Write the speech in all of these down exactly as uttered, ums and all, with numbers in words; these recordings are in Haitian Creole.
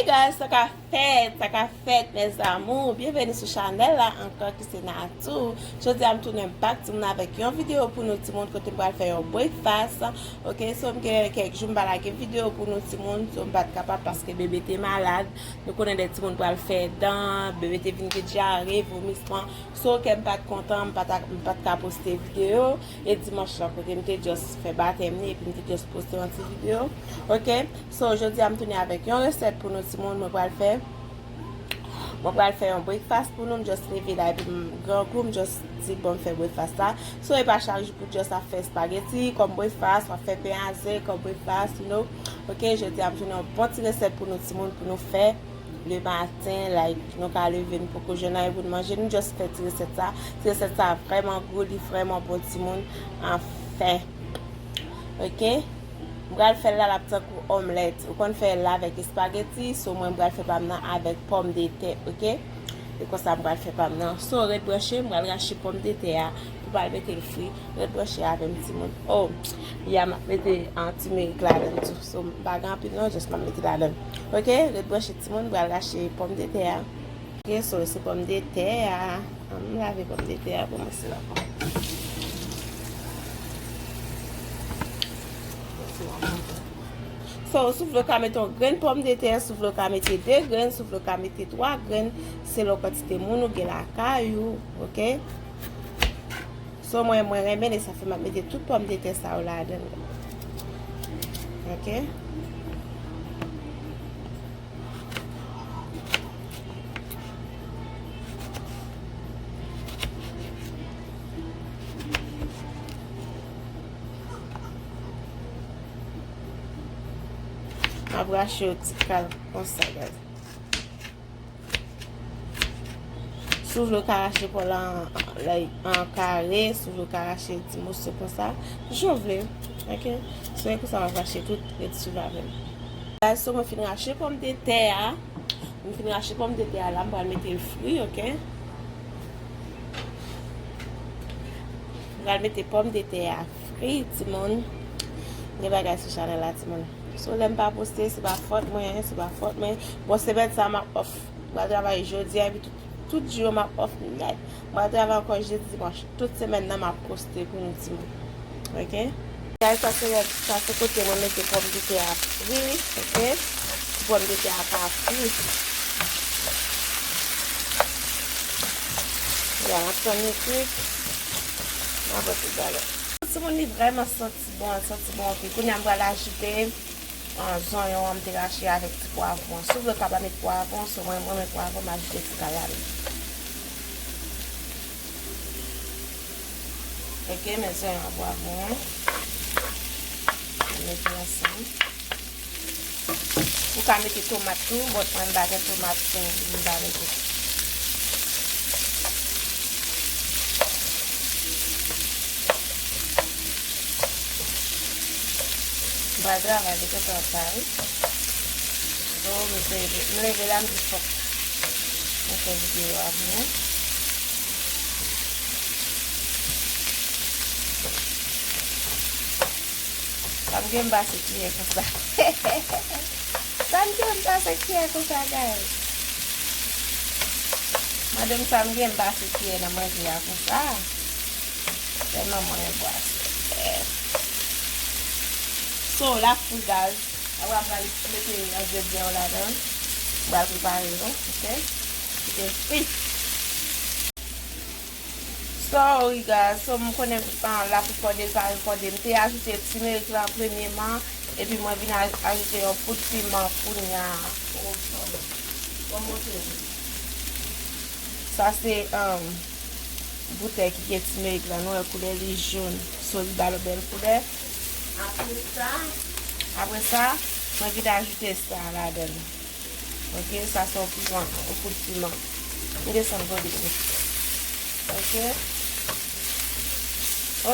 Hey guys, sa ka fèt, sa ka fèt, mes amours. Byenveni sou chanèl la ankò, ki se Natou. Jodi a m tounen back timoun avèk yon videyo pou nou timoun, kote m pral fè yon breakfast. Ok, so m gen kèk jou m pa lage videyo pou nou timoun, so m pa t kapab paske bebe te malad. Nou konnen lè timoun pral fè dan, bebe te vin gen dyare, vomisman. So kè m pa t kontan, m pa t, m pa t ka poste videyo. E dimanch lan kote m te just fè batèm li, epi m te just poste yon ti videyo. Ok, so jodi a m tounen avèk yon resèt pou nou timoun, mwen pral fè. Mwen pral fè yon breakfast pou nou, m just leve la, epi m grangou, m just di bon m fè breakfast la. So e pa chak jou pou just ap fè spaghetti kòm breakfast, w ap fè pen a ze kòm breakfast, you know. Ok, jodi a m tounen yon bon ti resèt pou nou timoun, pou nou fè le maten, like, nou ka leve, nou poko jwenn anyen pou nou manje, nou just fè ti resèt sa. Ti resèt sa vrèman gou, li vrèman bon timoun. Anfen. Ok? M pral fè l la, l ap tankou omlèt. Ou konn fè l la avèk espageti, so mwen m pral fè pa m nan avèk pòmdetè, ok? E konsa m pral fè pa m nan. So, ret branche, m pral rache pòmdetè a pou m al mete l fri. Ret branche avè m, timoun. Oh, ya m ap mete, ah, timerik ladan l tou. So, m pa gen anpil non, just m ap mete ladan l. Ok, ret branche timoun, m pral rache pòmdetè a. Ok, so, se pòmdetè a. Ah, m lave pòmdetè a pou mwen, se la. So, si w vle w ka mete yon grenn pòmdetè, si w vle w ka mete de grenn, si w vle w ka mete twa grenn, selon kantite moun ou gen lakay ou, ok? So, mwen, mwen renmen li, sa fè m ap mete tout pòmdetè sa yo ladan l. Ok? M ap rache yo ti kal konsa, guys. Si w vle, w ka rache pòm lan an, like, an kare, si w vle, w ka rache ti moso konsa. Jan w vle. Ok? So, e konsa m ap rache tout, ret swiv avè m. Guys, so mwen fin rache pòmdetè a. Mwen fin rache pòmdetè a la, m pral mete l fri, ok? M pral mete pòmdetè a fri, timoun. Gen bagay sou chanèl la, timoun. So, lè m pa poste, se pa fòt mwen, se pa fòt mwen. Bon, semèn sa, m ap off. M pral travay jodi a, epi tout, tout jou yo, m ap off nèt. M pral travay ankò jedi, dimanch. Tout semèn nan, m ap poste pou nou timoun. Ok? Guys, sa se, sa se kote mwen mete pòmdetè a fri, ok? Pou pòmdetè a ka fri. Ya, m ap tann li kwit. M ap wè tout bagay. Timoun, li vrèman santi bon, santi bon anpil. Kounye a, m pral ajoute, ah, zonyon an m te rache avèk ti pwavwon. Si w vle, w ka pa met pwavwon, so mwen, mwen met pwavwon, m ajoute ti kal ladan. Ok, men zonyon an, pwavwon an. M mete ansanm. Ou ka mete tomat tou, but mwen m pa gen tomat, so m pa mete. M pral travay de kontan sa, wi. So, m te, m leve la, m di fòk mwen fè videyo a pou nou. Sa m gen m pase kiyè konsa. Sa m gen m pase kiyè konsa, guys. Mande m sa m gen m pase kiyè nan manje a konsa. Tèlman mwen renmen bwasyon. So, l ap fri, guys. Apre, m pral mete engredyan yo ladan. M pral prepare yo, ok? Kite l fri. Sorry, guys. So, m konnen, ah, l ap rekòde, l pa rekòde. M te ajoute timerik la premyeman, epi mwen vin aj-, ajoute yon poud piman kounye a. Bon, bon, bon, bon. Sa se, um, boutèy ki gen timerik la, nou wè koulè li jòn. So, li ba l yon bèl koulè. Apre sa, apre sa, mwen vin ajoute sa ladan l. Ok, sa se yon piman, yon poud piman. M desann vòde l. Ok.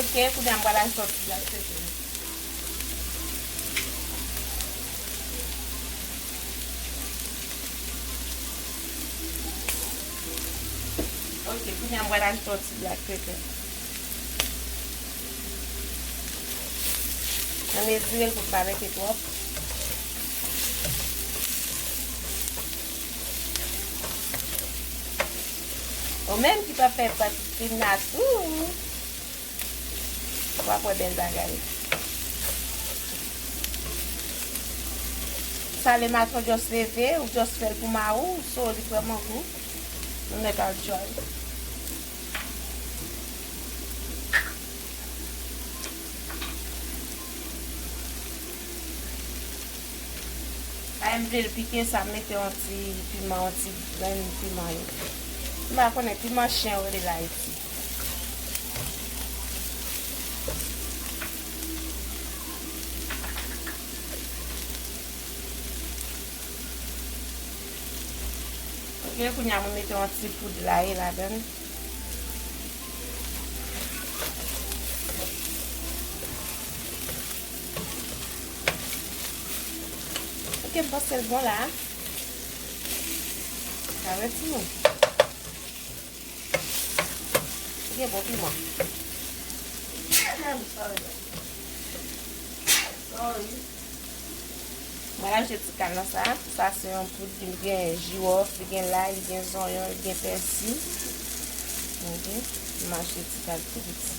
Ok, kounye a m pral ajoute yon ti black pepper. Ok, kounye a m pral ajoute yon ti black pepper. Mwen mezire l pou m pa mete twòp. Ou menm ki pa fè pati fim nan tou, w ap wè bèl bagay. Sale maton just leve, ou just fè l pou mari w, so li vrèman gou. Nou mèt al try. Ay, m vle l pike, sa m mete yon ti piman, yon ti grenn piman yo. M pa konnen, piman chen yo rele l Ayiti. Ok, kounye a mwen mete yon ti poud layi ladan l. Ok, m panse l bon la. Sa vle di nou. Li gen bon piman. Sorry. Sorry. Mwen ajoute ti kal nan sa. Sa se yon poud ki gen jiwòf, li gen lay, li gen zonyon, li gen pèsi. Ok. Mwen ajoute ti kal tou piti.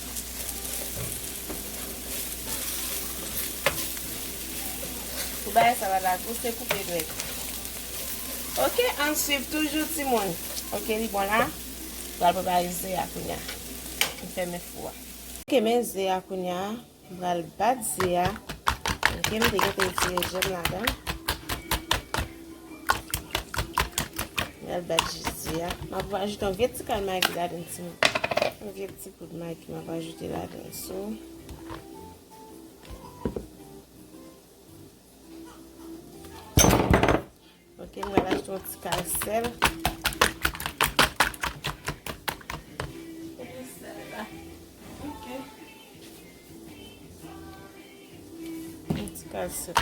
Pou bagay sa pa ta gou, se koupe dwèt. Ok, ann swiv toujou, timoun. Ok, li bon la. Pral prepare ze a kounye a. M fèmen fou a. Ok, men ze a kounye a. M pral bat ze a. Ok, m te gentan retire jèm ladan. M pral bat ze a. M ap ajoute yon vye ti kal magi ladan, timoun. Yon vye ti poud magi m ap ajoute ladan. So, ok, m pral ajoute yon ti kal sèl. Sèl la. Ok. Yon ti kal sèl.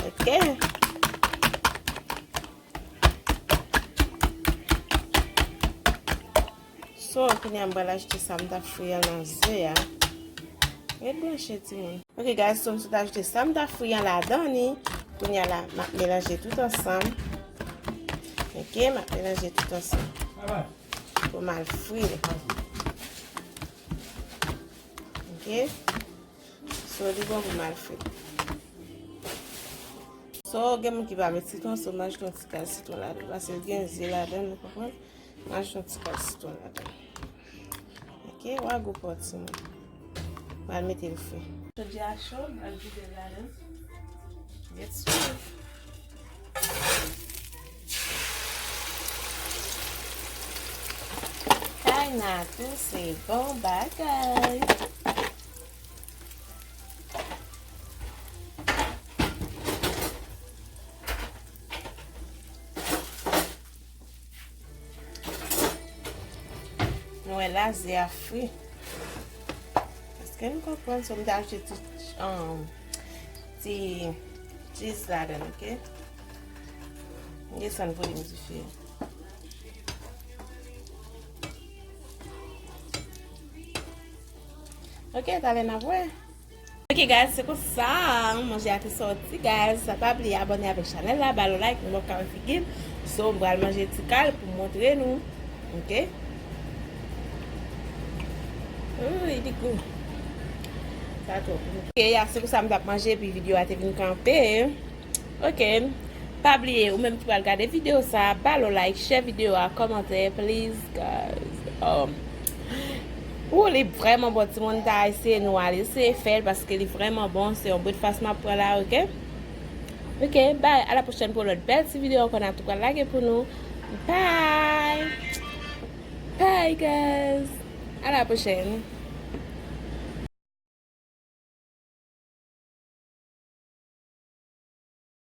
Ok. So, kounye a m pral ajoute sa m t ap fri an nan ze a. Ret branche, timoun. Ok, guys, so m sot ajoute sa m t ap fri an ladan li. Kounye a la, m ap melanje tout ansanm. Ok, m ap melanje tout ansanm. Pou m al fri l. Ok. So, li bon pou m al fri l. So, gen moun ki pa met sitwon, so, m ajoute yon ti kal sitwon ladan, paske l gen ze ladan, nou konprann? M ajoute yon ti kal sitwon ladan. Ok, w a gou pòt sou mwen. M al mete l fri. Chodyè a cho, m al vide l ladan. Get swiv. Kay Natou se bon bagay. Nou wè la, ze a fri. Èske nou konprann? So, m te ajoute ti, um, ti cheese ladan, ok? M desann volim dife a. Ok, talè n ap wè. Ok, guys, se konsa manje a te sòti, guys. Sa pa bliye abòne avèk chanèl la, ba l yon like, nou p ap ka wè figi l. So, m pral manje ti kal pou m montre nou. Ok? Ui, li gou. Sa twò gou. Ok, ya, se konsa m t ap manje, epi videyo a te vin kanpe. Ok. Pa bliye, ou menm ki pral gade videyo sa, ba l yon like, share videyo a, kòmante, please, guys. Um, ou, li vrèman bon, timoun, ta eseye nou al eseye fè l, paske li vrèman bon. Se yon breakfast m ap pran la, ok? Ok, bye, a la pwochèn pou lòt bèl ti videyo ankò Natou pral lage pou nou. Bye! Bye, guys! A la pwochèn!